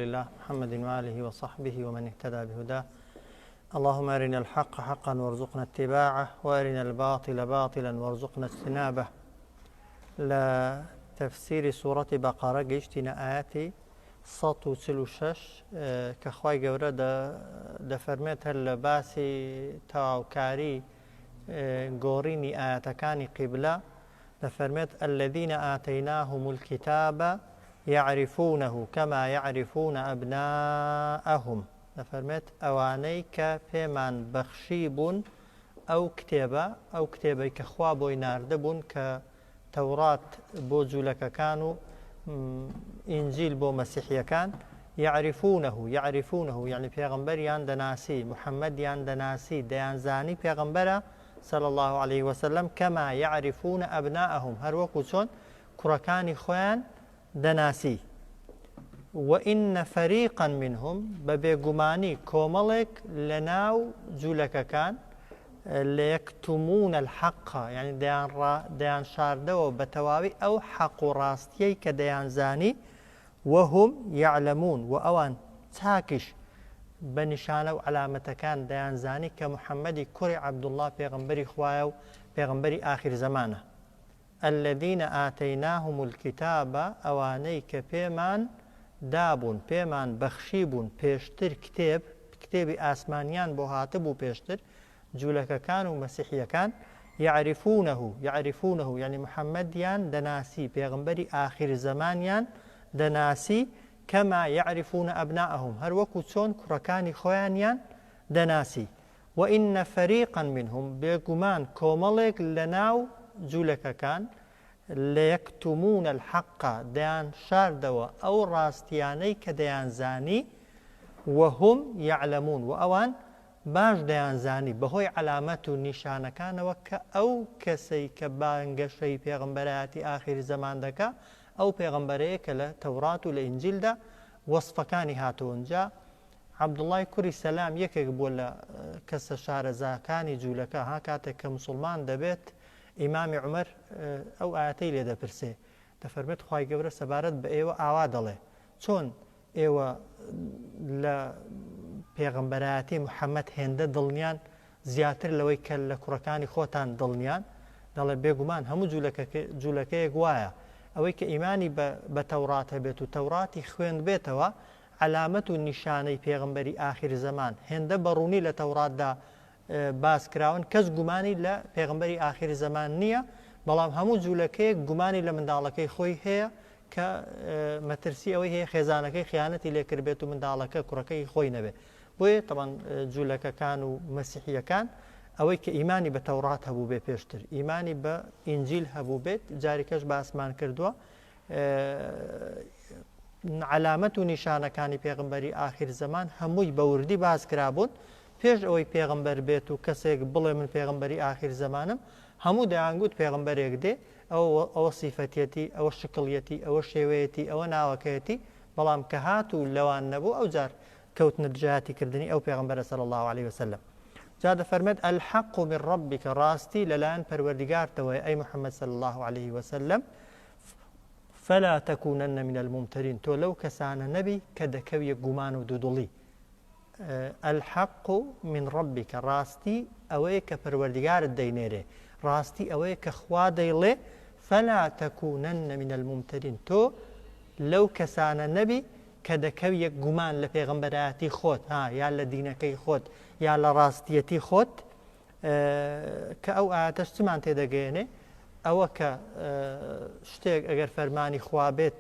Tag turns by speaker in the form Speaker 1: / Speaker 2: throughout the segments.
Speaker 1: الله محمد وآله وصحبه ومن اهتدى بهداه اللهم أرنا الحق حقا وارزقنا اتباعه وأرنا الباطل باطلا وارزقنا اجتنابه لە تەفسیری سوڕەتی بەقەرە گەیشتینە ئایەتی 146 کە خوای گەورە دەفەرمێت هەر لە باسی تەواوکاری گۆڕینی ئایەتەکانی قیبلە دەفەرمێت الذين آتيناهم الكتاب يعرفونه كما يعرفون أبناءهم دەفەرمێت ئەوانەی کە پێمان بەخشی بوون ئەو کتێبە، ئەو کتێبەی کە خوا بۆی ناردبوون کە تەورات بۆ جوولەکەکان و ئینجیل بۆ مەسیحیەکان، یعرفونه یعرفونه یعنی پێغەمبەریان دەناسی، محمدیان دەناسی، دەیانزانی پێغەمبەرە صلی اللە علیه وسلم، کما یعرفون ابناءهم هەروەکو چۆن کوڕەکانی خۆیان دەناسی. وان فریقا منهم بە بێگومانی کۆمەڵێک لە ناو جولەکەکان لیکتمون الحق یعنی دەیان ڕا دەیان شاردەوە بە تەواوی ئەو حەق و ڕاستیەی کە دەیانزانی وهم یعلمون و ئەوان چاکیش بە نیشانە و عەلامەتەکان دەیانزانی کە محمدی کوڕی عەبدوڵڵا پێغەمبەری خوایە و پێغەمبەری ئاخیر زەمانە. الذین آتیناهم الکتاب ئەوانەی کە پێمان دابوون، پێمان بەخشیبوون پێشتر کتێب، کتێبی ئاسمانیان بۆ هاتبوو پێشتر، جولەکەکان و مەسیحیەکان، یعرفونه یعرفونه یەعنی محمدیان دەناسی، پێغەمبەری ئاخیر زەمانیان دەناسی، کما یعرفون ابناءهم هەروەکو چۆن کوڕەکانی خۆیانیان دەناسی. وان فریقا منهم بێگومان کۆمەڵێک لەناو جولەکەکان لیکتمون الحق دەیانشاردەوە ئەو ڕاستیانەی کە دەیانزانی وهم یعلمون وە ئەوان باش دەیانزانی بەهۆی عەلامەت و نیشانەکانەوە کە ئەو کەسەی کە بانگەشەی پێغەمبەرایەتی ئاخیر زەمان دەکا ئەو پێغەمبەرەیە کە لە تەورات و لە ئینجیلدا وەسفەکانی هاتوون جا عەبدوڵای کوری سەلام یەکێک بووە لە کەسە شارەزاکانی جوولەکە ها کاتێک کە مسوڵمان دەبێت ئیمامی عومەر ئەو ئایەتەی لێ دەپرسێ دەفەرمێت خوای گەورە سەبارەت بە ئێوە ئاوا دەڵێ چۆن ئێوە لە پێغەمبەرایەتی محەممەد هێندە دڵنیان زیاتر لەوەی کە لە کوڕەکانی خۆتان دڵنیان دەڵێ بێگومان هەموو جوولەکەیەک وایە ئەوەی کە ئیمانی بە تەورات هەبێت و تەوراتی خوێندبێتەوە عەلامەت و نیشانەی پێغەمبەری ئاخیر زەمان هێندە بە ڕوونی لە تەوراتدا باس کراون کەس گومانی لە پێغەمبەری ئاخیر زەمان نییە بەڵام هەموو جوولەکەیەک گومانی لە منداڵەکەی خۆی هەیە کە مەترسی ئەوەی هەیە خێزانەکەی خیانەتی لێکردبێت و منداڵەکە کوڕەکەی خۆی نەبێت بۆیە تەبان جوولەکەکان و مەسیحیەکان ئەوەی کە ئیمانی بە تەورات هەبوو بێ پێشتر ئیمانی بە ئینجیل هەبوو بێت جاریکەش باسمان کردووە عەلامەت و نیشانەکانی پێغەمبەری ئاخیر زەمان هەمووی بە وردی باس کرابوون پێش ئەوەی پێغەمبەر بێت و کەسێک بڵێ من پێغەمبەری ئاخیر زەمانم هەموو دەیانگوت پێغەمبەرێک دێ ئەوە ئەوە سیفەتیەتی ئەوە شکڵیەتی ئەوە شێوەیەتی ئەوە ناوەکەیەتی بەڵام کە هات و لەوان نەبوو ئەو جار کەوتنە دژایەتی کردنی ئەو پێغەمبەرە صلی الله علیه وسلم جا دەفەرمێت الحق من ربک ڕاستی لەلایەن پەروەردگارتەوەیە ئەی محمد صلی الله علیه وسلم فلا تکونن من الممترین تۆ لەو کەسانە نەبی کە دەکەویە گومان و دوودڵی الحق من ربک ڕاستی ئەوەیە کە پەروەردگارت دەینێرێ ڕاستی ئەوەیە کە خوا دەیڵێ فلا تکونن من الممترین تۆ لەو کەسانە نەبی کە دەکەویە گومان لە پێغەمبەرایەتی خۆت ها یا لە دینەکەی خۆت یا لە ڕاستیەتی خۆت کە ئەو ئایەتەش چمان تێدەگەیەنێ ئەوە کە شتێک ئەگەر فەرمانی خوا بێت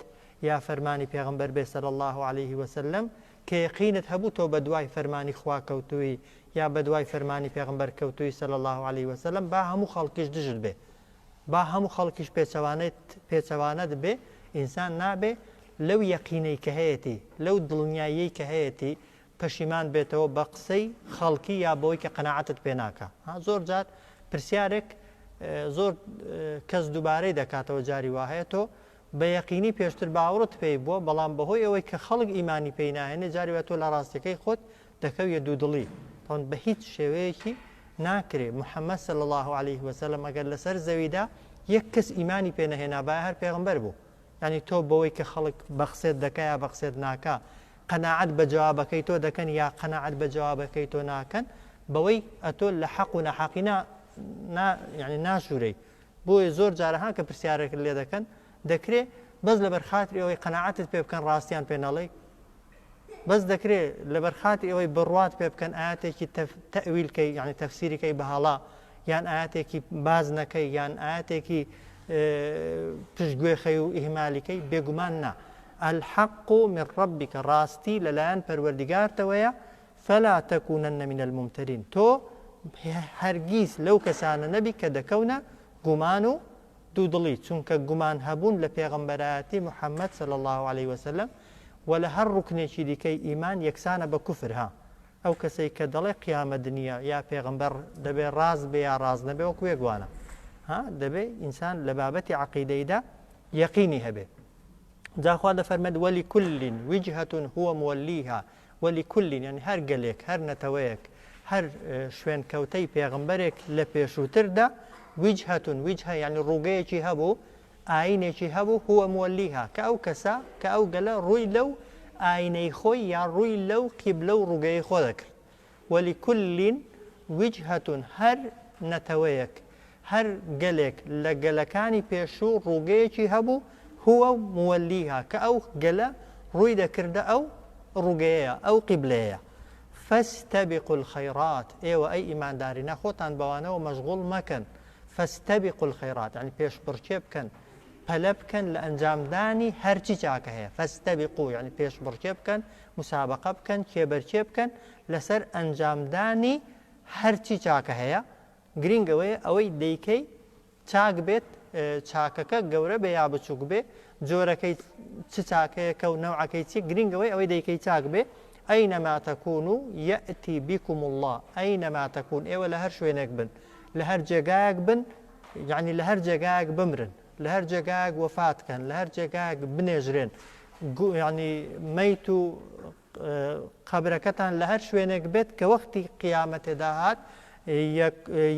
Speaker 1: یا فەرمانی پێغمبەر بێ سەر الله عليه وسلم کە یەقینت هەبوو تۆ بە دوای فەرمانی خوا کەوتووی یا بە دوای فەرمانی پێغمبەر کەوتووی سەر الله عليه وسلم با هەموو خەڵکیش دژت بێ با هەموو خەڵکیش پێچەوانەت پێچەوانەت بێ ئینسان نابێ لەو یەقینەی کە هەیەتی لەو دڵنیاییەی کە هەیەتی پەشیمان بێتەوە بە قسەی خەڵکی یا بەوەی کە قەناعەتت پێ ناکا ها زۆر جار پرسیارێک زۆر کەس دووبارەی دەکاتەوە جاری وا هەیە تۆ بە یەقینی پێشتر باوەڕت پێی بووە بەڵام بەهۆی ئەوەی کە خەڵک ئیمانی پێی ناهێنێ جاری وا تۆ لە ڕاستیەکەی خۆت دەکەویە دوودڵی تۆن بە هیچ شێوەیەکی ناکرێ محەممەد صلی الله علیه وسلم ئەگەر لەسەر زەویدا یەک کەس ئیمانی پێ نەهێنابایە هەر پێغەمبەر بوو یانی تۆ بەوەی کە خەڵک بەقسێت دەکا یا بەقسێت ناکا. قەناعەت بە جوابەکەی تۆ دەکەن یا قەناعەت بە جوابەکەی تۆ ناکەن، بەوەی ئەتۆ لە حەق و ناحەقی نا نا یعنی ناشورەی. بۆیە زۆر جارە ها کە پرسیارێکت لێ دەکەن دەکرێ بەس لەبەر خاتری ئەوەی قەناعەتت پێ بکەن ڕاستیان پێ نەڵێی، بەس دەکرێ لەبەر خاتری ئەوەی بڕوات پێ بکەن ئاەتێکی تەویل کەی یعنی تەفسیری کەی بە هەڵا، یان ئاەتێکی باز نەکەی، یان ئاەتێکی پشتگوێ خەی و ئیهمالی کەی. بێگومان نا. الحق من ربک، ڕاستی لەلایەن پەروەردیگارتەوەیە، فلا تکونن من الممترین، تۆ هەرگیز لەو کەسانە نەبی کە دەکەونە گومان و دوودڵی، چونکە گومان هەبوون لە پێغەمبەرایەتی محمد صلی اللە علیە وسلم و لە هەر ڕوکنێکی دیکەی ئیمان یەکسانە بە کوفر. ها ئەو کەسەی کە دەڵێ قیامەت نییە یا پێغەمبەر دەبێ ڕاست بێ یا ڕاست نەبێ وەکو یەک وانە. ها دەبێ ئینسان لە بابەتی عەقیدەیدا یەقینی هەبێ. جا خوا دەفەرمێت ولکل وجهة هو مولیها، ولکل یعنی هەر گەلێک، هەر نەتەوەیەک، هەر شوێنکەوتەی پێغەمبەرێک لە پێشووتردا، وجهة، وجهە یعنی ڕووگەیەکی هەبوو، ئایینێکی هەبوو، هو مولیها، کە ئەو کەسە، کە ئەو گەلە ڕووی لەو ئایینەی خۆی یان ڕووی لەو قیبلە و ڕووگەیەی خۆ دەکرد. ولکل وجهە هەر نەتەوەیەک، هەر گەلێک لە گەلەکانی پێشوو ڕووگەیەکی هەبوو، هو مولیها، کە ئەو گەلە ڕووی دەکردە ئەو ڕووگەیەیە، ئەو قیبلەیەیە. فاستبقوا الخیرات، ئێوە ئەی ئیماندارینە خۆتان بەوانەوە مەشغوڵ مەکەن، فاستبقوا الخیرات یانی پێشبڕکێ بکەن، پەلە بکەن لە ئەنجامدانی هەرچی چاکە هەیە، فاستبقوا یانی پێشبڕکێ بکەن، مسابەقە بکەن، کێبەرکێ بکەن لەسەر ئەنجامدانی هەرچی چاکە هەیە، گرینگ ئەوەیە ئەوەی دەیکەی چاک بێت، چاکەکە گەورە بێ یا بچووک بێ، جۆرەکەی چ چاکەیەکە و نەوعەکەی چی، گرینگ ئەوەیە ئەوەی دەیکەی چاک بێ. ئەینەما تەکونو یەئتی بیکم اللە، ئەینەما تەکون، ئێوە لە هەر شوێنێک بن، لە هەر جێگایەک بن، یعنی لە هەر جێگایەک بمرن، لە هەر جێگایەک وەفات کەن، لە هەر جێگایەک بنێژرێن، یعنی مەیت و قەبرەکەتان لە هەر شوێنێک بێت کە وەختی قیامەتێ داهات،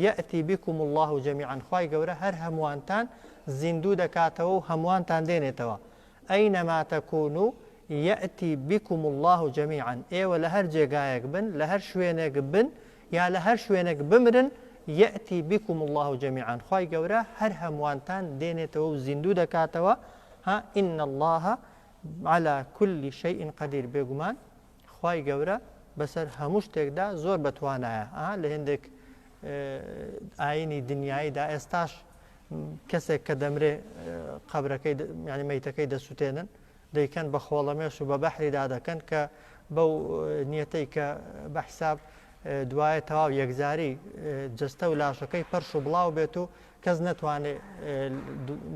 Speaker 1: یەئتی بکم اللە جمیعا، خوای گەورە هەر هەمووانتان زیندوو دەکاتەوە و هەمووانتان دێنێتەوە. ئەینەما تەکونو یەئتی بکم اللە جمیعا، ئێوە لە هەر جێگایەک بن، لە هەر شوێنێک بن یا لە هەر شوێنێک بمرن، یەئتی بکم اللە جمیعا، خوای گەورە هەر هەمووانتان دێنێتەوە و زیندوو دەکاتەوە. ها ان اللە علی کل شیء قدیر، بێگومان خوای گەورە بەسەر هەموو شتێکدا زۆر بەتوانایە. ئا لە هێندێک ئاینی دنیاییدا ئێستاش کەسێک کە دەمرێ قەبرەکەی یعنی مەیتەکەی دەسووتێنن، دەیکەن بە خۆڵەمێش و بە بەحریدا دەکەن کە بەو نیەتەی کە بە حساب دوایە تەواو یەکجاری جەستە و لاشەکەی پەرش و بڵاو بێت و کەس نەتوانێت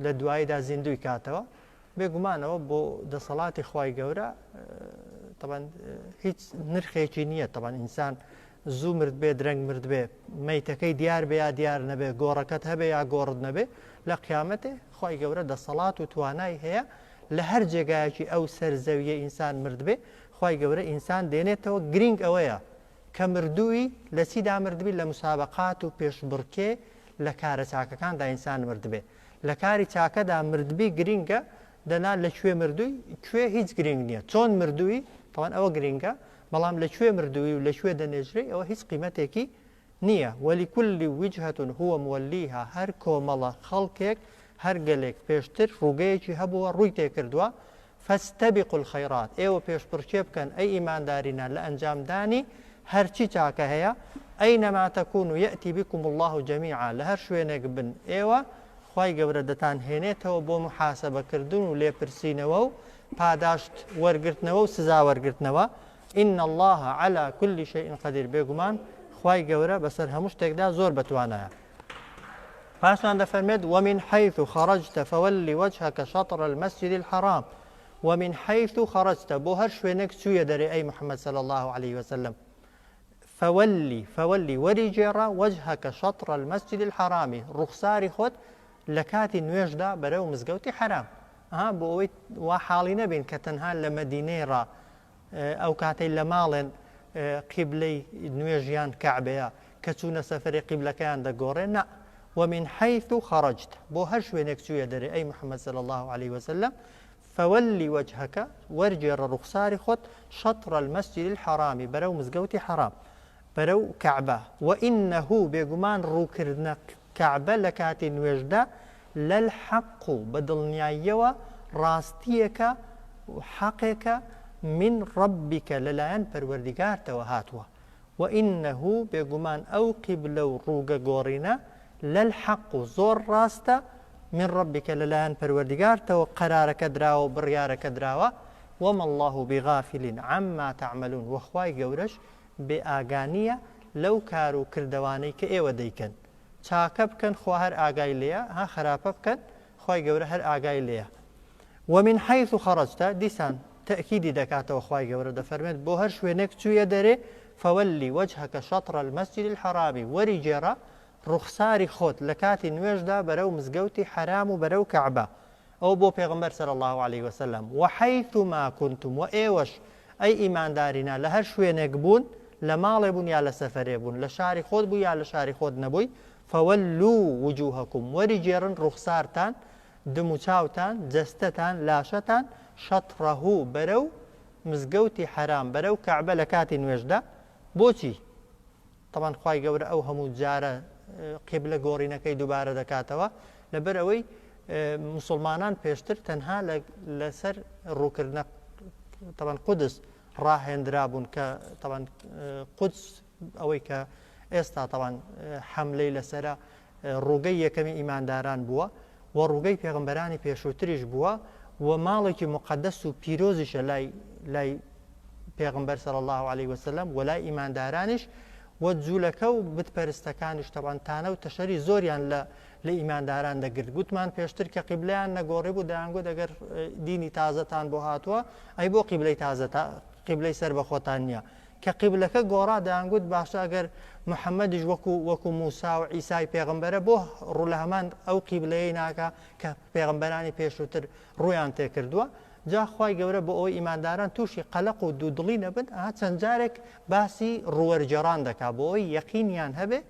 Speaker 1: لە دواییدا زیندوی کاتەوە. بێگومان ئەوە بۆ دەسەڵاتی خوای گەورە تەبعەن هیچ نرخێکی نییە. تەبعەن ئینسان زوو مرد بێ درەنگ مرد بێ، مەیتەکەی دیار بێ یا دیار نەبێ، گۆڕەکەت هەبێ یا گۆڕت نەبێ، لە قیامەتێ خوای گەورە دەسەڵات و توانای هەیە لە هەر جێگایەکی ئەو سەر زەویە ئینسان مرد بێ خوای گەورە ئینسان دێنێتەوە. گرینگ ئەوەیە کە مردووی لە چیدا مردبی، لە مسابقات و پێشبڕکێ لە کارە چاکەکاندا ئینسان مردبێ. لە کاری چاکەدا مردبی گرینگە دەنا لە کوێ مردووی کوێ هیچ گرینگ نییە. چۆن مردووی تەوان ئەوە گرینگە، بەڵام لە کوێ مردووی و لە کوێ دەنێژرێی ئەوە هیچ قیمەتێکی نییە. ولکل وجهة هو مولیها، هەر کۆمەڵە خەڵکێک هەر گەلێک پێشتر ڕووگەیەکی هەبووە ڕووی تێکردووە. فاستبقوا الخیرات، ئێوە پێشبڕکێ بکەن ئەی ئیماندارینە لە ئەنجامدانی هەرچی چاکە هەیە، ئەینەما تەکونوا یەئتی بکم اللە جمیعا، لە هەر شوێنێک بن ئێوە خوای گەورە دەتانهێنێتەوە بۆ موحاسەبەکردن و لێپرسینەوە و پاداشت وەرگرتنەوە و سزا وەرگرتنەوە، ان اللە علی کل شیء قدیر، بێگومان خوای گەورە بەسەر هەموو شتێکدا زۆر بەتوانایە. پاشان دەفەرمێت ومن حیث خرجت فول وجهک شطر المسجد الحرام، ومن حیث خرجت بۆ هەر شوێنێک چوویە دەرێ ئەی محمد صلی اللە علیه وسلم، فول فول وەریگێڕە وجهک شطر المسجد الحرام ڕوخساری خۆت لە کاتی نوێژدا بەرەو مزگەوتی حەرام. ئەها بۆ ئەوەی وا حاڵی نەبین کە تەنها لە مەدینەی ڕا ئەو کاتەی لە ماڵێن قیبلەی نوێژیان کەعبەیە، کە چوونە سەفەرێ قیبلەکەیان دەگۆڕێ، نا، ومن حیث خرجت بۆ هەر شوێنێک چوویە دەرێ ئەی محمد صلی اللە علیه وسلم. فول وجهک، وەرگێڕە ڕوخساری خۆت، شطر المسجد الحرام، بەرەو مزگەوتی حەرام، بەرەو کەعبە، وانه، بێگومان ڕووکردنە کەعبە لە کاتی نوێژدا، لالحق، بە دڵنیاییەوە ڕاستییەکە و حەقێکە، من ربک، لەلایەن پەروەردیگارتەوە هاتووە، وانه، بێگومان ئەو قیبلە و ڕووگە گۆڕینە، لالحق، زۆر ڕاستە، من ربک، لەلایەن پەروەردگارتەوە قەرارەکە دراوە و بڕیارەکە دراوە، وما اللە بغافل عما تعملون، وە خوای گەورەش بێ ئاگا نییە لەو کار و کردەوانەی کە ئێوە دەیکەن، چاکە بکەن خوا هەر ئاگای لێیە، ها خراپە بکەن خوای گەورە هەر ئاگای لێیە. ومن حیث خرجت، دیسان تەئکیدی دەکاتەوە خوای گەورە دەفەرمێت بۆ هەر شوێنێک چوویە دەرێ، فولی وجهک شطر المسجد الحرام، وەریگێڕە ڕوخساری خۆت لە کاتی نوێژدا بەرەو مزگەوتی حەرام و بەرەو کەعبە، ئەوە بۆ پێغەمبەر صلی اللە علیە وسلم، وحیثما کنتم، وە ئێوەش ئەی ئیماندارینا لە هەر شوێنێک بوون، لە ماڵێ بوون یا لە سەفەرێ بوون، لە شاری خۆت بووی یا لە شاری خۆت نەبووی، فولوا وجوهکم، وەریگێڕن ڕوخسارتان، دموچاوتان، جەستەتان، لاشەتان، شطرە، بەرەو مزگەوتی حەرام، بەرەو کەعبە لە کاتی نوێژدا، بۆچی؟ تەبعەن خوای گەورە ئەو هەموو جارە قیبلە گۆڕینەکەی دووبارە دەکاتەوە لەبەر ئەوەی مسلمانان پێشتر تەنها لەسەر ڕووکردنە تەبعەن قودس ڕاهێنرابوون کە تەبعەن قودس ئەوەی کە ئێستا تەبعەن حەملەی لەسرە ڕووگەی یەکەمی ئیمانداران بووە و ڕووگەی پێغمبەرانی پێشووتریش بووە و ماڵێکی مقدس و پیرۆزیشە لای لای پێغەمبەر صلی اللە علیە وسلم و لای ئیماندارانیش و جولەکە و بت پەرستەکانیش تەبعەن تانە و تەشەری زۆریان لە لە ئیمانداران دەگرت گوتمان پێشتر کە قیبلەیان نەگۆڕی بوو دەیانگوت ئەگەر دینی تازەتان بۆ هاتووە ئەی بۆ قیبلەی تازە قیبلەی سەر بە خۆتان نییە کە قیبلەکە گۆڕا دەیانگوت باشە ئەگەر محەممەدیش وەکو وەکو موسا و عیسای پێغەمبەرە بۆ ڕوو لە هەمان ئەو قیبلەیەی ناکا کە پێغەمبەرانی پێشووتر ڕوویان تێکردووە جا خوای گەورە بۆ ئەوەی ئیمانداران تووشی قەلەق و دوودڵی نەبن ئەها چەند جارێک باسی ڕووەرگێڕان دەکا بۆ ئەوەی یەقینیان هەبێ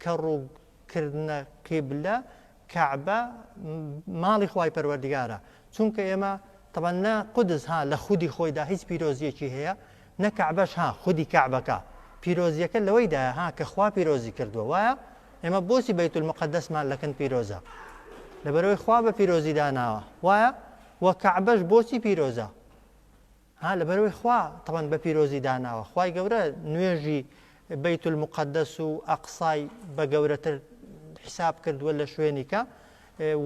Speaker 1: کە ڕووکردنە قیبلە، کەعبە، ماڵی خوای پەروەردگارە چونکە ئێمە تەبعەن نە قودس ها لە خودی خۆیدا هیچ پیرۆزیەکی هەیە نە کەعبەش ها خودی کەعبەکە پیرۆزیەکە لەوەیدایە ها کە خوا پیرۆزی کردووە وایە ئێمە بۆچی بەیت المقدسمان لەکن پیرۆزە لەبەرەوەی خوا بە پیرۆزی داناوە وایە وە کەعبەش بۆچی پیرۆزە ها لەبەرەوەی خوا تەبەن بە پیرۆزی داناوە خوای گەورە نوێژی بەیت المقدس و ئەقسای بە گەورەتر حساب کردووە لە شوێنیکە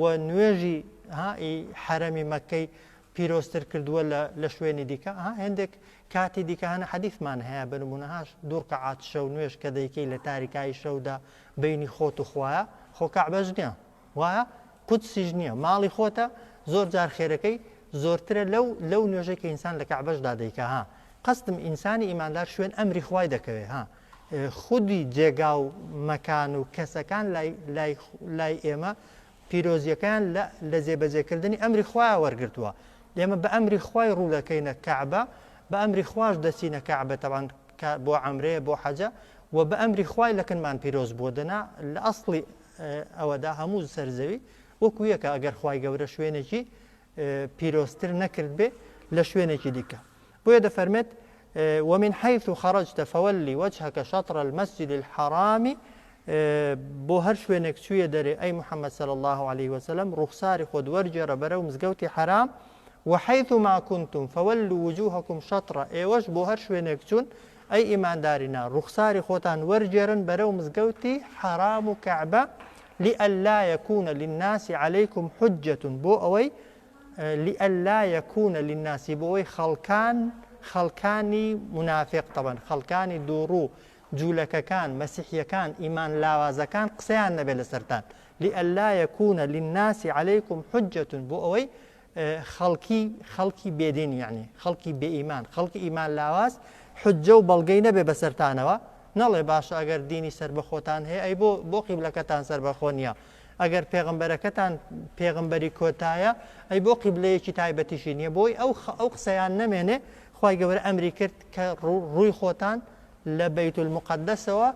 Speaker 1: و نوێژی ها حەرەمی مەکەی پیرۆزتر کردووە لە شوێنی دیکە ها هێندێک کاتی دیکە هەنە حەدیثمان هەیە بە نمونە هاش دوو ڕکعات شەو نوێژ کە دەیکەی لە تاریکایی شەودا بینی خۆت و خوایە خۆ کەعبەش نییە وایە قودسیش نییە ماڵی خۆتە زۆر جار خێرەکەی زۆرترە لەو لەو نوێژەی کە ئینسان لە کەعبەشدا دەیکا ها قەستم ئینسانی ئیماندار شوێن ئەمری خوای دەکەوێ ها خودی جێگا و مەکان و کەسەکان لای لای لای ئێمە پیرۆزیەکەیان لە لە جێبەجێکردنی ئەمری خوایە وەرگرتووە ئێمە بە ئەمری خوای ڕوو دەکەینە کەعبە بە ئەمری خواش دەچینە کەعبە تەبعەن بۆ عەمرەیە بۆ حەجە و بە ئەمری خوای لە کنمان پیرۆز بووە دەنا لە ئەسڵی ئەوەدا هەموو سەر زەوی وەکو یەکە ئەگەر خوای گەورە شوێنێکی پیرۆزتر نەکرد بێ لە شوێنێکی دیکە بۆیە دەفەرمێت ومن حيث خرجت فولي وجهك شطر المسجد الحرام بۆ هەر شوێنێک چوویە دەرێ ئەی محەممەد صلی الله عليه وسلم ڕوخساری خۆت وەرگێڕە بەرەو مزگەوتی حەرام وحيث ما كنتم فولوا وجوهكم شطرە ئێوەش بۆ هەر شوێنێک چوون ئەی ئیماندارینا ڕوخساری خۆتان وەرگێرن بەرەو مزگەوتی حەرام و کەعبە لئلا يكون للناس عليكم حجة بۆ ئەوەی لئلا يكون للناس بۆ ئەوەی خەڵکان خەڵکانی منافق تەبەن خەڵکانی دووڕوو جولەکەکان مەسیحیەکان ئیمان لاوازەکان قسەیان نەبێت لەسەرتان لئلا يكون للناس عليكم حجة بۆ ئەوەی خەڵکی خەڵکی بێدین یعنی خەڵکی بێ ئیمان خەڵکی ئیمان لاواز حجە و بەڵگەی نەبێ بەسەرتانەوە نەڵێ باشە ئەگەر دینی سەربەخۆتان هەیە ئەی بۆ بۆ قیبلەکەتان سەربەخۆ نییە ئەگەر پێغەمبەرەکەتان پێغەمبەری کۆتایە ئەی بۆ قیبلەیەکی تایبەتیشی نییە بۆی ئەو ئەو قسەیان نەمێنێ خوای گەورە ئەمری کرد کە ڕووی خۆتان لە بەیت المقدسەوە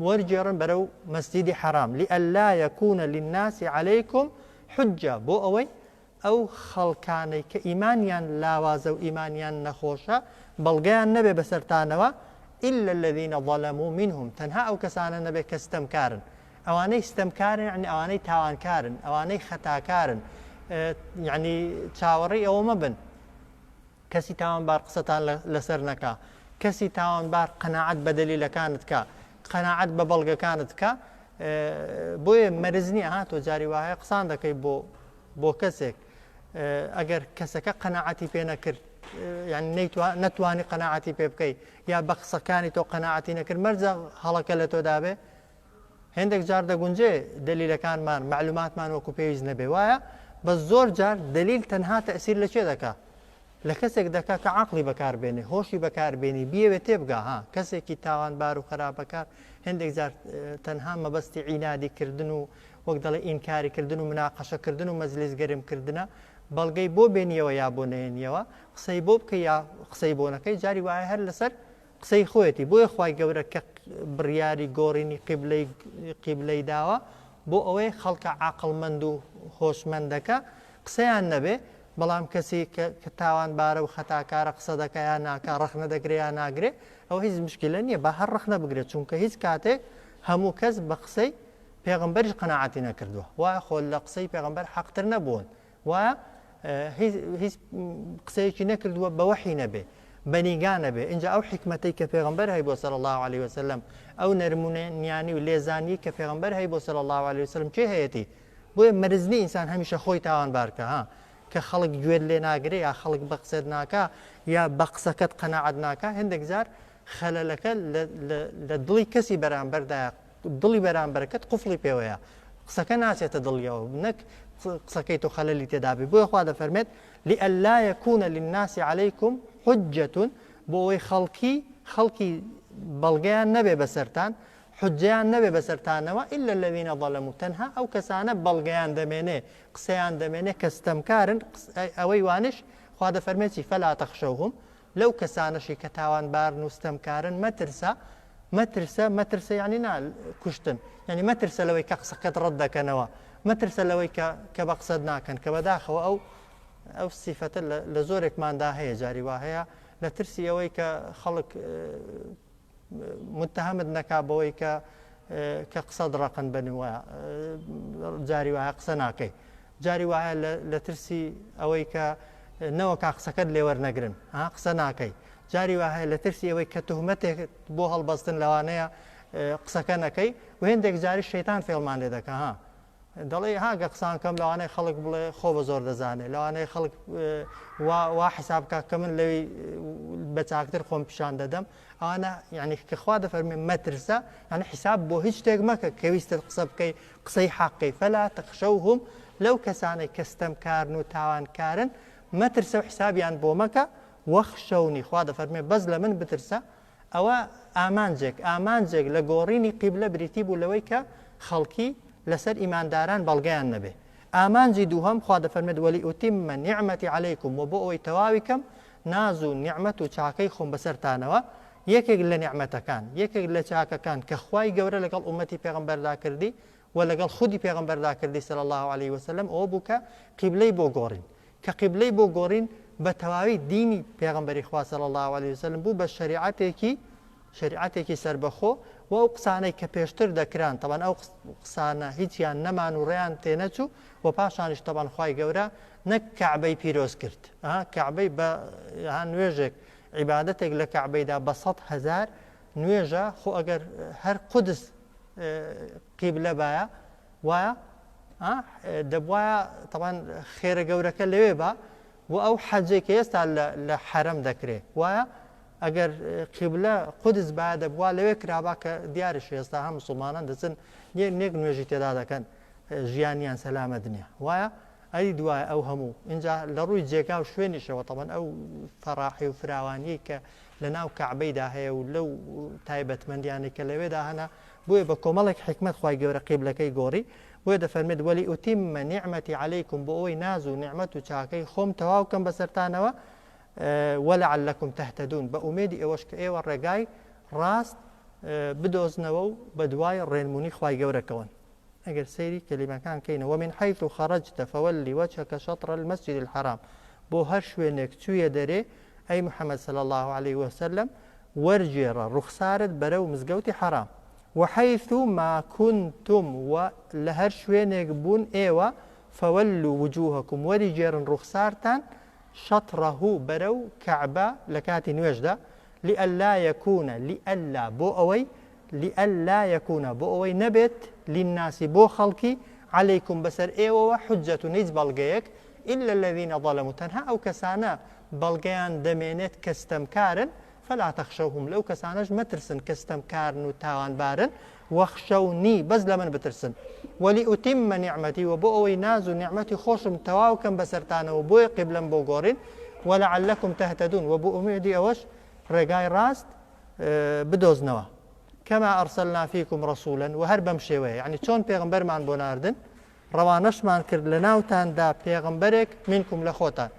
Speaker 1: وەرگێڕن بەرەو مەسجیدی حەرام لئلا یکون للناس علیکم حجە بۆ ئەوەی. ئەو خەڵکانەی کە ئیمانیان لاوازە و ئیمانیان نەخۆشە بەڵگەیان نەبێ بەسەرتانەوە، الا الذین ظلموا منهم، تەنها ئەو کەسانە نەبێ کە ستەمکارن. ئەوانەی ستەمکارن یعنی ئەوانەی تاوانکارن، ئەوانەی خەتاکارن، یعنی چاوەڕێی ئەوە مەبن کەسی تاوانبار قسەتان لەسەر نەکا، کەسی تاوانبار قەناعەت بە دەلیلەکانت کا، قەناعەت بە بەڵگەکانت کا. بۆیە مەرج نییە ها تۆ جاری وایە قسان دەکەی بۆ بۆ کەسێک ئەگەر کەسەکە قەناعەتی پێ نەکرد یعنی نەتوانی قەناعەتی پێ بکەی یا بە قسەکانی تۆ قەناعەتی نەکرد مەرجە هەڵەکە لە تۆدا بێ. هێندێک جار دەگونجێ دەلیلەکانمان مەعلوماتمان وەکو پێویست نەبێ وایە، بەس زۆر جار دەلیل تەنها تەئسیر لە کێ دەکا؟ لە کەسێک دەکا کە عەقڵی بەکار بێنێ، هۆشی بەکار بێنی، بیەوێ تێبگا ها، کەسێکی تاوانبار و خەراپەکار هێندێک جار تەنها مەبەستی عینادی کردن و وەک دەڵێ ئینکاری کردن و مناقەشە کردن و مەجلیس گەرم کردنە، بەڵگەی بۆ بێنیەوە یا بۆ نەیەنیەوە، قسەی بۆ بکەی یا قسەی بۆ نەکەی، جاری وایە هەر لەسەر قسەی خۆیەتی، بۆیە خوای گەورە کە بڕیاری گۆڕینی قیبلەی قیبلەی داوە بۆ ئەوەی خەڵکە عاقڵمەند و هۆشمەندەکە قسەیان نەبێ، بەڵام کەسی کە کە تاوانبارە و خەتاکارە قسە دەکا یا ناکا، ڕەخنە دەگرێ یا ناگرێ، ئەوە هیچ مشکیلە نییە، با هەر ڕەخنە بگرێ، چونکە هیچ کاتێک هەموو کەس بە قسەی پێغەمبەریش قەناعەتی نەکردووە، وایە خۆ لە قسەی پێغەمبەر حەقتر نەبوون، وایە هیچ قسەیەکی نەکردووە بە وەحی نەبێ، بە نیگا نەبێ. ئینجا ئەو حیکمەتەی کە پێغەمبەر هەیبووە صلی اللە علیه وسلم، ئەو نەرمونیانی و لێزانیی کە پێغەمبەر هەیبووە صلی اللە علیه وسلم کێ هەیەتی؟ بۆیە مەرج نییە ئینسان هەمیشە خۆی تاوانبار کە ها کە خەڵک گوێت لێ ناگرێ یا خەڵک بە قسەت ناکا یا بە قسەکەت قەناعەت ناکا. هێندێک جار خەلەلەکە لە دڵی کەسی بەرامبەردایە، دڵی بەرامبەرەکەت قفڵی پێوەیە، قسەکە ناچێتە دڵیەوە، نەک قسەکەی تۆ خەلەلی تێدا بێ. بۆیە خوا دەفەرمێت لئلا یکون للناس علیکم حجة، بۆ ئەوەی خەڵکی خەڵکی بەڵگەیان نەبێ بەسەرتان، حجەیان نەبێ بەسەرتانەوە، الا الذین ظلموا، تەنها ئەو کەسانە بەڵگەیان دەمێنێ، قسەیان دەمێنێ کە ستەمکارن. ئەوەی وانش خوا دەفەرمێت چی؟ فلا تخشوهم، لەو کەسانەشی کە تاوانبارن و ستەمکارن مەترسە، مەترسە، مەترسە یعنی نا کوشتن، یعنی مەترسە لەوەی کە قسەکەت ڕەت دەکەنەوە، مەترسە لەوەی کە کە بە قسەت ناکەن، کە بەداخەوە ئەو ئەو سیفەتە لە زۆرێکماندا هەیە. جاری وا هەیە لە ترسی ئەوەی کە خەڵک متهمت نەکا بەوەی کە کە قسەت ڕەقن بن و جاری وایە قسە ناکەی، جاری وایە لە ترسی ئەوەی کە نەوەکا قسەکەت لێوەرنەگرن ها قسە ناکەی، جاری وایە لە ترسی ئەوەی کە تهمەتێک بۆ هەڵبەستن لەوانەیە قسەکە نەکەی. و هێندێک جاری شەیتان فێڵمان لێ دەکا ها، دەڵێ ها گە قسان کەم لەوانەیە خەڵک بڵێ خۆ بە زۆر دەزانێ، لەوانەیە خەڵک وا وا حساب بکا کە من لەوی بە چاکتر خۆم پیشان دەدەم. ئەوانە یعنی کە خوا دەفەرمێ مەترسە، یعنی حساب بۆ هیچ شتێک مەکە کە ویستت قسە بکەی قسەی حەقی. فلا تخشوهم، لەو کەسانەی کە ستەمکارن و تاوانکارن مەترسە و حسابیان بۆ مەکە. وەخشەونی، خوا دەفەرمێ بەس لە من بترسە. ئەوە ئامانجێک، ئامانجێک لە گۆڕینی قیبلە بریتی بوو لەوەی کە خەڵکی لەسەر ئیمانداران بەڵگەیان نەبێ. ئامانجی دووهەم خوا دەفەرمێت ولئتم نعمتی علیکم، وە بۆ ئەوەی تەواوی کەم ناز و نیعمەت و چاکەی خۆم بەسەرتانەوە. یەکێک لە نیعمەتەکان، یەکێک لە چاکەکان کە خوای گەورە لەگەڵ ئوممەتی پێغەمبەردا کردی و لەگەڵ خودی پێغەمبەردا کردی صلی اللە علیه وسلم ئەوە بوو کە قیبلەی بۆ گۆڕین. کە قیبلەی بۆ گۆڕین بە تەواوی دینی پێغەمبەری خوا صلی اللە علیه وسلم بوو بە شەریعەتێکی شەریعەتێکی سەربەخۆ و ئەو قسانەی کە پێشتر دەکران تەبعەن ئەو قسانە هیچیان نەمان و ڕێیان تێنەچوو و پاشانیش تەبعەن خوای گەورە نەک کەعبەی پیرۆز کرد کەعبەی بە نوێژێک عیبادەتێک لە کەعبەیدا بە 100,000 نوێژە. خۆ ئەگەر هەر قودس قیبلە بایە وایە دەبواە تەبان خێرە گەورەکە لەوێ با و ئەو حەجێک کە ئێستا لە حەرەم دەکرێ وایە ئەگەر قیبلە قودس با دەبوا لەوێ کرابا کە دیارش ئێستا هەم مسلمانان دەچن نێک نوێژی تێدا دەکەن ژیانیان سەلامەت نییە وایە ئەی دوای ئەو هەموو اینجا لە ڕووی جێگا و شوێنیشەوە تەبەن ئەو فەراحی و فراوانیەی کە لە ناو کەعبەیدا هەیە و لەو تایبەتمەندیانەی کە لەوێدا هەنە، بۆیە بە کۆمەڵێک حیکمەت خوای گەورە قیبلەکەی گۆڕی، بۆیە دەفەرمێت، ولئتم نعمتی علیکم، بۆ ئەوەی ناز و نیعمەت و چاکەی خۆم تەواو کەم بەسەرتانەوە، ولعلکم تهتدون، بە ئومێدی ئەوەش کە ئێوە ڕێگای ڕاست بدۆزنەوە و بەدوای ڕێنمونی خوای گەورە کەون. ئەگەر سەیری کەلیمەکان کەینەوە، ومن حیث خرجت فول وجهک شطر المسجد الحرام، بۆ هەر شوێنێک چوویە دەرێ ئەی محمد صلی اللە علیه وسلم وەرگێڕە ڕوخسارت بەرەو مزگەوتی حەرام، وحیث ما کنتم و لە هەر شوێنێک بوون ئێوە فولوا وجوهکم وەریگێڕن ڕوخسارتان شطره بەرەو کەعبە لە کاتی نوێژدا، لئلا یکون لئلا بۆ ئەوەی لئلا یکون بۆ ئەوەی نەبێت للناس بۆ خەڵکی علیکم بەسەر ئێوەوە حجە هیچ بەڵگەیەک الا الذین ظلموا تەنها ئەو کەسانە بەڵگەیان دەمێنێت کە ستەمکارن فلا تخشوهم لەو کەسانەش مەترسن کە ستەمکارن و تاوانبارن واخشونی بەس لە من بترسن ولأتم نعمتی و بۆ ئەوەی ناز و نیعمەتی خۆشم تەواو کەم بەسەرتانەوە بۆیە قیبلەم بۆ گۆڕین ولعلکم تهتدون و بۆ ئومێدی ئەوەش ڕێگای ڕاست بدۆزنەوە کما ارسلنا فیکم رسولا و هەر بەم شێوەیە یعنی چۆن پێغمبەرمان بۆ ناردن ڕەوانەشمان کرد لە ناوتاندا پێغمبەرێک منکم لە خۆتان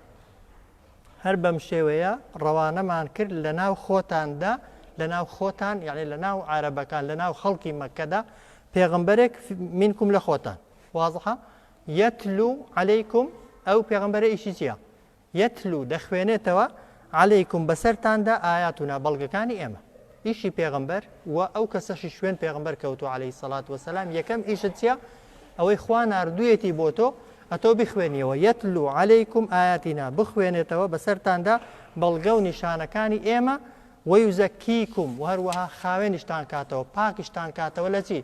Speaker 1: هەر بەم شێوەیە ڕەوانەمان کرد لە ناو خۆتاندا لە ناو خۆتان یعنی لە ناو عربەکان لە ناو خەڵکی مەکەدا پێغمبەرێک منکم لە خۆتان واضحە یتلو علیکم ئەو پێغمبەرە ئیشی چییە یتلو، دەخوێنێتەوە، علیکم، بەسەرتاندا، ئایاتنا، بەڵگەکانی ئێمە. ئیشی پێغەمبەر و ئەو کەسەشی شوێن پێغەمبەر کەوتووە علیە الصلوە والسلام یەکەم ئیشت چیە؟ ئەوەی خوا ناردوویەتی بۆ تۆ ئەتۆ بیخوێنیەوە، یتلو علیکم آیاتنا، بخوێنێتەوە بەسەرتاندا بەڵگە و نیشانەکانی ئێمە، ویزکیکم، و هەروەها خاوێنیشتان کاتەوە، پاکیشتان کاتەوە لە چی؟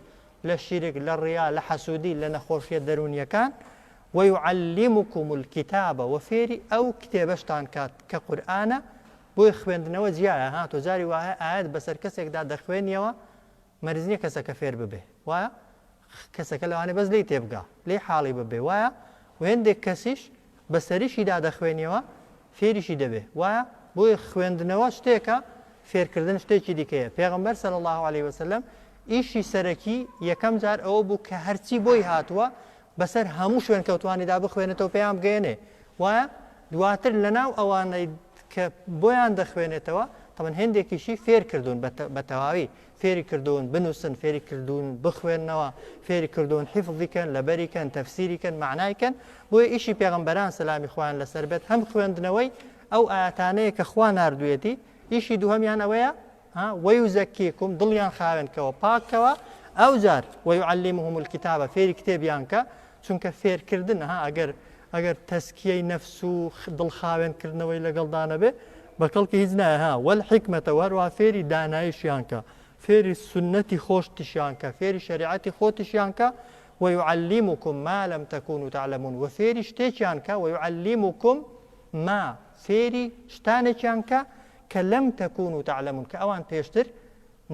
Speaker 1: لە شیرک، لە ڕیا، لە حەسوودی، لە نەخۆشیە دەروونیەکان، ویعلمکم الکتاب وە فێری ئەو کتێبەشتان کات کە قورئانە، بۆیە خوێندنەوە جیایە ها تۆ جاری وایە ئایەت بەسەر کەسێکدا دەخوێنیەوە مەرج نیە کەسەکە فێر ببێ وایە کەسەکە لەوانەیە بەس لێی تێبگا لێی حاڵی ببێ وایە و هێندێک کەسیش بەسەریشیدا دەخوێنیەوە فێریشی دەبێ وایە بۆیە خوێندنەوە شتێکە فێرکردن شتێکی دیکەیە پێغەمبەر صلی الله علیه وسلم ئیشی سەرەکی یەکەم جار ئەوە بوو کە هەرچی بۆی هاتووە بەسەر هەموو شوێنکەوتوانیدا بخوێنێتەوە پێیان بگەیەنێ وایە دواتر لەناو ئەوانەی کە بۆیان دەخوێنێتەوە تەبەن هێندێکیشی فێر کردوون بە تەواوی فێری کردوون بنووسن فێری کردوون بخوێنەوە فێری کردوون حیفظی کەن لەبەری کەن تەفسیری کەن معنای کەن بۆیە ئیشی پێغەمبەران سەلامی خوایان لەسەر بێت هەم خوێندنەوەی ئەو ئاەتانەیە کە خوا ناردوویەتی ئیشی دووهەمیان ئەوەیە ها ویزکیکم دڵیان خاوێن کەوە پاک کەوە ئەوجار ویعلمهم الکتاب فێری کتێبیان کە چونکە فێرکردن ها ئەگەر ئەگەر تەسکیەی نەفس و دڵ خاوێن کردنەوەی لەگەڵدا نەبێ بە کەڵکی هیچ نایە ها والحکمەتە وهەروە فێری دانایشیان کە فێری سنەتی خۆشتیشیان کە فێری شەریعەتی خۆتیشیان کە ويعلمكم ما لم تكونوا تعلمون و فێری شتێکیان کە ويعلمكم ما فێری شتانێکیان کە کە لم تکونوا تعلمون کە ئەوان پێشتر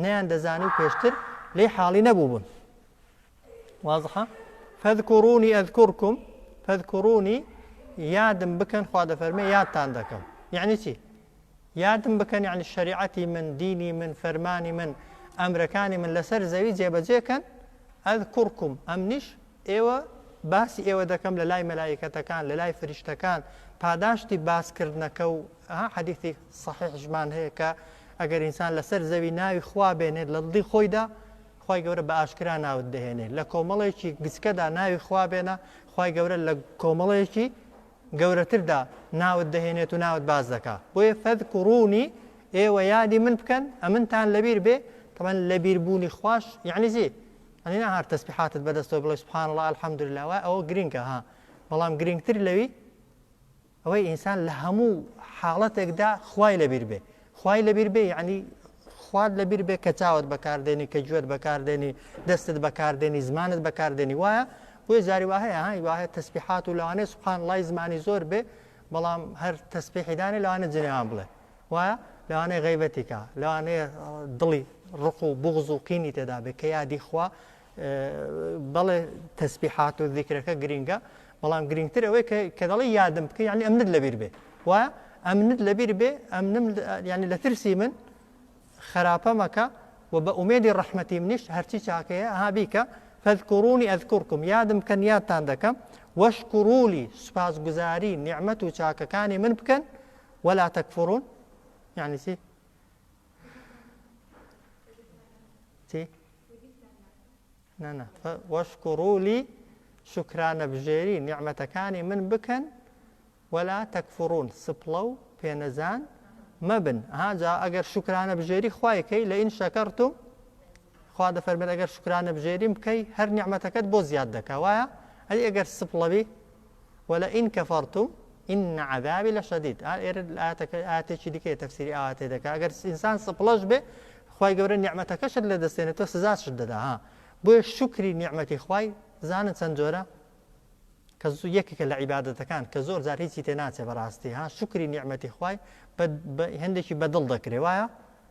Speaker 1: نەیان دەزانی و پێشتر لێی حاڵی نەبووبوون. واضحە؟ فاذكروني اذكركم فاذكروني یادم بکەن خوا دەفەرمێ یادتان دەکەم یعنی چی یادم بکەن یعنی شریعەتی من دینی من فەرمانی من ئەمرەکانی من لەسەر زەوی جێبەجێکەن ئەذکرکم ئەمنیش ئێوە باسی ئێوە دەکەم لە لای مەلائیکەتەکان، لە لای فریشتەکان، پاداشتی باس کردنەکە و ها حەدیثی صحیحشمان هەیە کە ئەگەر ئینسان لەسەر زەوی ناوی خوا بێنێت لە دڵی خۆیدا خوای گەورە بە ئاشکرا ناوت دەهێنێت لە کۆمەڵێکی گچکەدا ناوی خوا بێنە خوای گەورە لە کۆمەڵێکی گەورەتردا ناوت دەهێنێت و ناوت باس دەکا بۆیە فەذکرونی ئێوە یادی من بکەن ئەمنتان لەبیر بێ تەبەن لەبیربوونی خواش یعنی چی ئەنی نا هەر تەسبیحاتت بەدەستەوە بڵێ سبحان اللە الحمدللە وای ئەوە گرینگە ها بەڵام گرینگتر لەوی ئەوەی ئینسان لە هەموو حاڵەتێکدا خوای لەبیر بێ خوای لەبیر بێ یعنی خوات لەبیر بێ کە چاوت بەکاردێنی کە گوێت بەکاردێنی دەستت بەکاردێنی زمانت بەکاردێنی وایە بۆیە جاری وا هەیە ها وایە تەسبیحات و لەوانەیە سبحان اللەی زمانی زۆر بێ بەڵام هەر تەسبیحی دانێ لەوانە جنێوان بڵێ وایە لەوانەیە غەیبەتی کا لەوانەیە دڵی ڕق و بوغز و قینی تێدا بێ کە یادی خوا بەڵێ تەسبیحات و ذیکرەکە گرینگە بەڵام گرینگتر ئەوەی کە دەڵێ یادم بکە یعنی ئەمنت لەبیر بێ وایە ئەمنت لەبیر بێ ئەمنم یعنی لە ترسی من خراپە مەکە و بە ئومێدی ڕەحمەتی منیش هەرچی چاکەیە ها بیکە فاذكروني أذكركم یادم بکەن یادتان دەکەم واشكروا لي سوپاسگوزاری نیعمەت و چاکەکانی من بکەن ولا تکفرون یعنی چی؟ چی؟ نا نا واشکروا لی شوکرانەبژێری نیعمەتەکانی من بکەن ولا تکفرون سپڵە و پێنەزان مەبن. ها جا ئەگەر شوکرانە بژێری خوای کەی لئن شکرتم خوا دەفەرمێت ئەگەر شوکرانە بژێریم بکەی هەر نیعمەتەکەت بۆ زیاد دەکا وایە؟ ئەی ئەگەر سپڵەبی ولئن کفرتم إن عذابی لشدید ئێرە ئاەتەکە ئاەتێکی دیکەیە تەفسیری ئاواتێ دەکا ئەگەر ئینسان سپڵەش بێ خوای گەورە نیعمەتەکەشت لە دەستێنێتەوە سزاشت دەدا ها بۆیە شوکری نیعمەتی خوای زانن چەند جۆرە کە یەکێکە لە عیبادەتەکان کە زۆر جار هیچی تێ ناچێ بەڕاستی ها شوکری نیعمەتی خوای هەندێکی بەدڵ دەکرێ وایە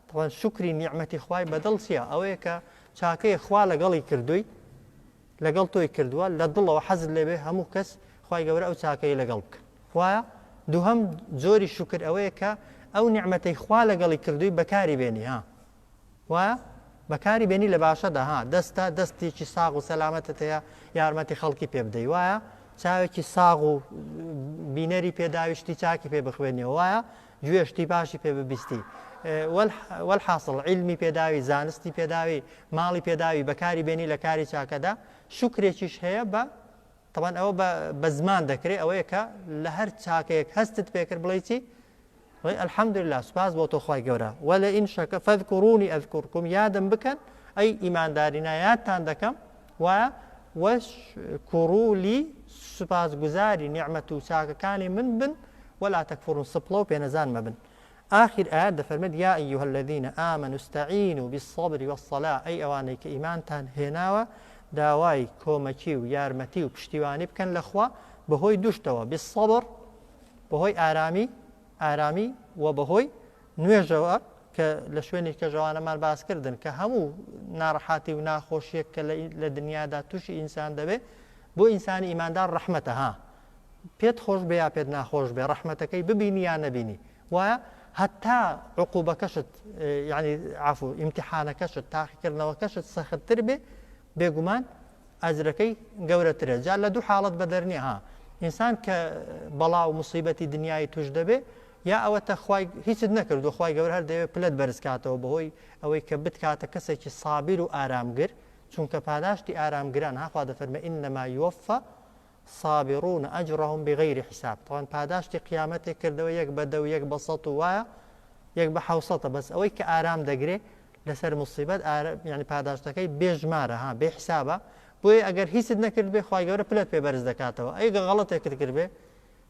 Speaker 1: طبعا شوکری نیعمەتی خوای بەدڵ چییە ئەوەیە کە چاکەیە خوا لەگەڵی کردووی لەگەڵ تۆی کردووە لە دڵەوە حەزت لێبێ هەموو کەس خوای گەورە ئەو چاکەی لەگەڵ بکە وایە دووهەم جۆری شوکر ئەوەیە کە ئەو نیعمەتەی خوا لەگەڵی کردووی بەکاری بێنی ها وایە بەکاری بێنی لە باشەدا ها دەستە دەستێکی ساغ و سەلامەتت هەیە یارمەتی خەڵکی پێ بدەی وایە چاوێکی ساغ و بینەری پێداوی شتی چاکی پێ بخوێنیەوە وایە گوێ شتی باشی پێ ببیستی وەلحاصل عیلمی پێداوی زانستی پێداوی ماڵی پێداوی بەکاری بێنی لە کاری چاکەدا شوکرێکیش هەیە بە تەبعەن ئەوە بە زمان دەکرێ ئەوەیە کە لە هەر چاکەیەک هەستت پێکرد بڵێ چی بڵێ الحمدلله سوپاس بۆ تۆ خوای گەورە ولئن شک فاذكروني اذكركم یادم بکەن ئەی ئیماندارینا یادتان دەکەم وایە واشكروا لي سوپاسگوزاری نیعمەت و چاکەکانی من بن ولا تكفرون سپڵە و پێنەزان مەبن ئاخر ئایەت دەفەرمێت یا ایها الذین آمنوا استعینوا بالصبر والصلاة ئەی ئەوانەی کە ئیمانتان هێناوە داوای کۆمەکی و یارمەتی و پشتیوانی بکەن لە خوا بەهۆی دوو شتەوە بالصبر بەهۆی ئارامی ئارامی و بەهۆی نوێژەوە کە لە شوێنی کەژەوانەمان باس کردن کە هەموو ناڕەحاتی و ناخۆشیەک کە لە دنیادا تووشی ئینسان دەبێت بۆ ئینسانی ئیماندار ڕەحمەتە ها پێت خۆش بێ یا پێت ناخۆش بێ ڕەحمەتەکەی ببینی یا نەبینی وایە هەتا عقوبەکەشت یعنی عفو ئیمتحانەکەشت تاقیکردنەوەکەشت سەختتر بێ بێگومان ئەجرەکەی گەورەترە جا لە دوو حاڵەت بەدەر نییە ها ئینسان کە بەڵا و مصیبەتی دنیای توش دەبێ یا ئەوەتە خوای هیچت نەکردو خوای گەورە هەر دەیەوێت پلەت بەرز کاتەوە بەهۆی ئەوەی کە بتکاتە کەسێکی سابیر و ئارامگر چونکە پاداشتی ئارامگران ها خوا دەفەرمێ انما یوفا صابرون اجرهم بغیر حساب تاوان پاداشتی قیامەتێک کردەوە یەک بە دە و یەک بە سەد و وایە یەک بە حوسەتە بەس ئەوەی کە ئارام دەگرێ لەسەر مصیبەت یعنی پاداشتەکەی بێژمارە ها بێ حسابە بۆیە ئەگەر هیچت نەکرد بێ خوای گەورە پلەت پێ بەرز دەکاتەوە ئەی گە غەڵەتێکت کرد بێ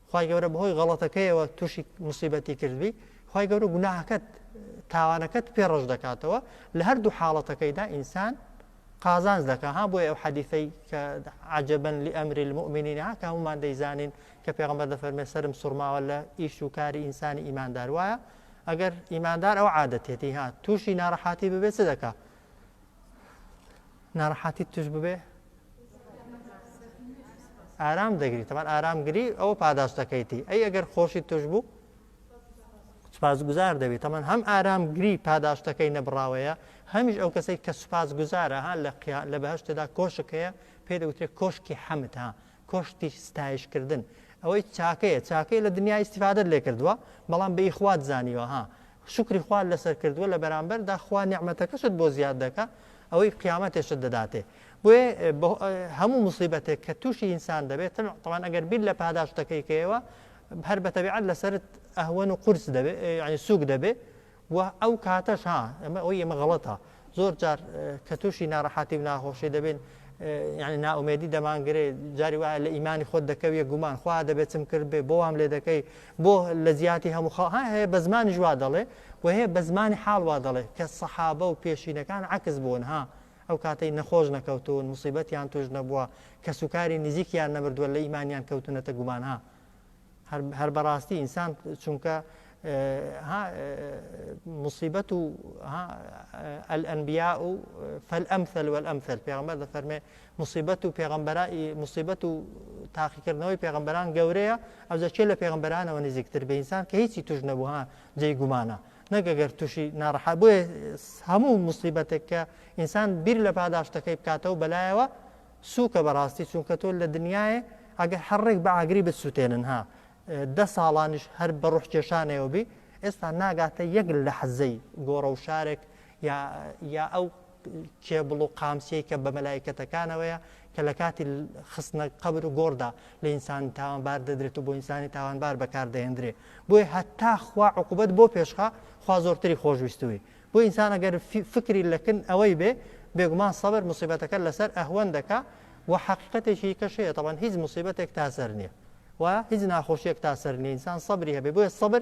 Speaker 1: خوای گەورە بەهۆی غەڵەتەکەیەوە تووشی مصیبەتی کردبی خوای گەورە گوناهەکەت تاوانەکەت پێ ڕەش دەکاتەوە لە هەردوو حاڵەتەکەیدا ئینسان قازانج دەکا ها بۆیە ئەو حەدیثەی کە عجبا لأمر المؤمنین ها کە هەمومان دەیزانین کە پێغەمبەر دەفەرمێ سەرم سوڕماوە لە ئیش و کاری ئینسانی ئیماندار وایە ئەگەر ئیماندار ئەو عادەتێتی ها تووشی ناڕەحاتی ببێت چ دەکا ناڕەحاتی توش ببێ ئارام دەگری تەمان ئارامگری ئەوە پاداشتەکەیتی ئەی ئەگەر خۆشی توش بوو سوپاسگوزار دەبی تەمان هەم ئارامگری پاداشتەکەی نەبڕاوەیە هەمیش ئەو کەسەی کە سوپاسگوزارە ها لە قیا لە بەهەشتدا کۆشک هەیە پێی دەگوترێت کۆشکی حەمد ها کۆشتی ستایشکردن ئەوەی چاکەیە چاکەی لە دنیا ئیستیفادەت لێ کردووە بەڵام بە ئیخوات زانیوە ها شوکری خوات لەسەر کردووە لە بەرامبەردا خوا نیعمەتەکەشت بۆ زیاد دەکا ئەوەی قیامەتێشت دەداتێ بۆیە هەموو مصیبەتێک کە تووشی ئینسان دەبێت تەوان ئەگەر بیر لە پاداشتەکەی کەیەوە هەر بە تەبیعەت لەسەرت ئەهوەن و قورس دەبێ یعنی سوک دەبێ و ئەو کاتەش ها ئەمە ئەوی ئێمە غەڵەتە زۆر جار کە تووشی ناڕەحاتی و ناخۆشی دەبین یعنی نائومێدی دەمانگرێ جاری وایە لە ئیمانی خۆت دەکەویە گومان خوا دەبێت چم کرد بێ بۆ وام لێ دەکەی بۆ لە جیاتی هەموو خەڵ ها هەیە بە زمانیش وا دەڵێ و هەیە بە زمانی حاڵ وا دەڵێ کە سەحابە و پێشینەکان عەکس بوون ها ئەو کاتەی نەخۆش نەکەوتوون موسیبەتیان توش نەبووە کەسوکاری نزیکیان نەمردووە لە ئیمانیان کەوتونەتە گومان ها هەر هەر بەڕاستی ئینسان چونکە ها مصیبەت و ها الأنبیاء فالأمثل والأمثل پێغەمبەر دەفەرمێ مصیبەت و پێغەمبەران مصیبەت و تاقیکردنەوەی پێغەمبەران گەورەیە ئەوجا کێ لە پێغەمبەرانەوە نزیکتر بێ ئینسان کە هیچی توش نەبوو ها جێی گومانە نەک ئەگەر تووشی ناڕەحەت بۆیە هەموو مصیبەتێک کە ئینسان بیر لە پاداشتەکەی بکاتەوە بەلایەوە سووکە بەڕاستی چونکە تۆ لە دنیایێ ئەگەر هەر ڕێک بە ئاگری بتسوتێنن ها دە ساڵانیش هەر بە ڕوح کێشانەوە بی ئێستا ناگاتە یەک لەحزەی گۆڕە و شارێک یا یا ئەو کێبڵ و قامچیەی کە بە مەلایکەتەکانەوەیە کە لە کاتی خستنە قەبر و گۆڕدا لە ئینسانی تاوانبار دەدرێت و بۆ ئینسانی تاوانبار بەکاردەهێندرێ. بۆیە هەتا خوا عقوبەت بۆ پێشخا خوا زۆرتری خۆشویستووی. بۆ ئینسان ئەگەر فکری لەکن ئەوەی بێ بێگومان سەبر موسیبەتەکە لەسەر ئەهوەن دەکا و حەقیقەتێکی کەش هەیە تەبعەن هیچ موسیبەتێک تا سەر نییە و هیچ ناخۆشیەک تا سەر نییە ئینسان سەبری هەبێ. بۆیە سەبر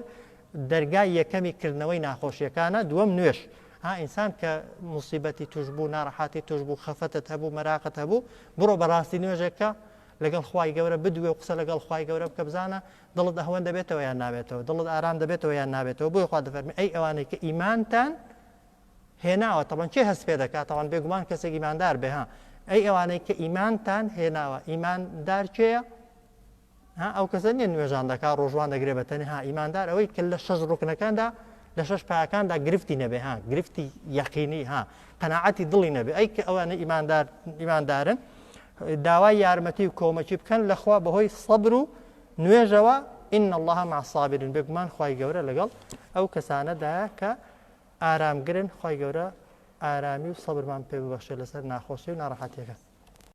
Speaker 1: دەرگای یەکەمی کردنەوەی ناخۆشیەکانە. دووەم نوێژ. ها ئینسان کە موسیبەتی توش بوو، ناڕەحاتی توش بوو، خەفەتت هەبوو، مەراقت هەبوو، بڕۆ بەڕاستی نوێژێک بکە، لەگەڵ خوای گەورە بدوێ و قسە لەگەڵ خوای گەورە بکە، بزانە دڵت ئەهوەن دەبێتەوە یان نابێتەوە، دڵت ئارام دەبێتەوە یان نابێتەوە. بۆیە خوا دەفەرمێ ئەی ئەوانەی کە ئیمانتان هێناوە، تەبەن کێ هەست پێ دەکات؟ تەوان بێگومان کەسێک ئیماندار بێ. ها ئەی ئەوانەی کە ئیمانتان هێناوە، ئیماندار کێیە؟ ها ئەو کەسە نیە نوێژان دەکا ڕۆژوان دەگرێ بە تەنها ئیماندار ئەوەی کە لە شەش ڕوکنەکاندا لە شەش پایەکاندا گرفتی نەبێ ها گرفتی یەقینی ها قەناعەتی دڵی نەبێ ئەی کە ئەوانە ئیماندار ئیماندارن داوای یارمەتی و کۆمەکی بکەن لەخوا بەهۆی سەبر و نوێژەوە إن الله مع الصابرین بێگومان خوای گەورە لەگەڵ ئەو کەسانەدایە کە ئارامگرن خوای گەورە ئارامی و سەبرمان پێ ببەخشێ لەسەر ناخۆشی و ناڕەحەتیەکان.